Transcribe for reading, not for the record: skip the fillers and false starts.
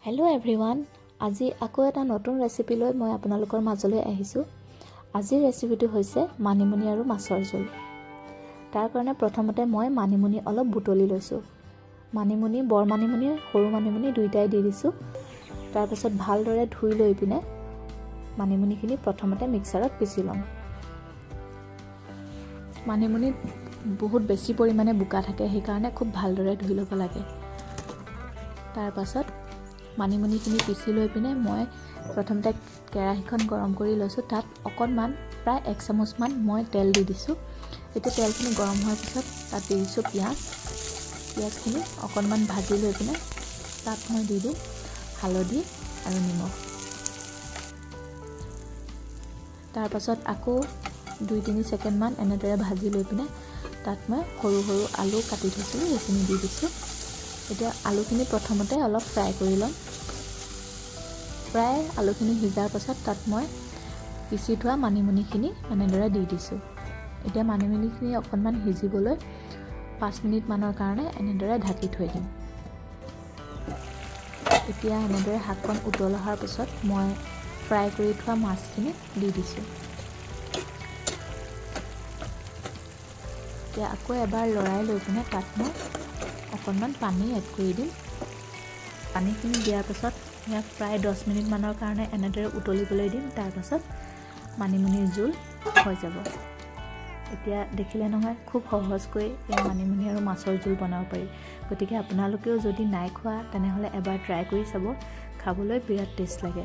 Hello' everyone, আজি আকৌ এটা নতুন ৰেচিপি লৈ মই আপোনালোকৰ মাজলৈ আহিছোঁ। আজিৰ ৰেচিপিটো হৈছে মানিমুনি আৰু মাছৰ জোল। তাৰ কাৰণে প্ৰথমতে মই মানিমুনি অলপ বুটলি লৈছোঁ। মানিমুনি, বৰ মানিমুনি, সৰু মানিমুনি দুয়োটাই দি দিছোঁ। তাৰপাছত ভালদৰে ধুই লৈ পিনে মানিমুনিখিনি প্ৰথমতে মিক্সাৰত পিহি ল'ম। মানিমুনিত বহুত বেছি পৰিমাণে বোকা থাকে, সেইকাৰণে খুব ভালদৰে ধুই ল'ব লাগে। তাৰপাছত মানিমুনিখিনি পিহি লৈ পিনে মই প্ৰথমতে কেৰাহীখন গৰম কৰি লৈছোঁ। তাত অকণমান, প্ৰায় এক চামুচমান মই তেল দি দিছোঁ। এতিয়া তেলখিনি গৰম হোৱাৰ পিছত তাত দি দিছোঁ পিঁয়াজ। পিঁয়াজখিনি অকণমান ভাজি লৈ পিনে তাত মই দি দিম হালধি আৰু নিমখ। তাৰপাছত আকৌ 2-3 ছেকেণ্ডমান এনেদৰে ভাজি লৈ পিনে তাত মই সৰু সৰু আলু কাটি থৈছিলোঁ, সেইখিনি দি দিছোঁ। এতিয়া আলুখিনি প্ৰথমতে অলপ ফ্ৰাই কৰি ল'ম। প্ৰায় আলুখিনি সিজাৰ পাছত তাত মই পিহি থোৱা মানিমুনিখিনি এনেদৰে দি দিছোঁ। এতিয়া মানিমুনিখিনি অকণমান সিজিবলৈ 5 মিনিটমানৰ কাৰণে এনেদৰে ঢাকি থৈ দিম। এতিয়া এনেদৰে শাককণ উতল অহাৰ পিছত মই ফ্ৰাই কৰি থোৱা মাছখিনি দি দিছোঁ। এতিয়া আকৌ এবাৰ লৰাই লৈ পিনে তাত মই অকণমান পানী এড কৰি দিম। পানীখিনি দিয়াৰ পাছত ইয়াক প্ৰায় 10 মিনিটমানৰ কাৰণে এনেদৰে উতলিবলৈ দিম। তাৰপাছত মানিমুনিৰ জোল হৈ যাব। এতিয়া দেখিলে নহয়, খুব সহজকৈ এই মানিমুনি আৰু মাছৰ জোল বনাব পাৰি। গতিকে আপোনালোকেও যদি নাই খোৱা, তেনেহ'লে এবাৰ ট্ৰাই কৰি চাব। খাবলৈ বিৰাট টেষ্ট লাগে।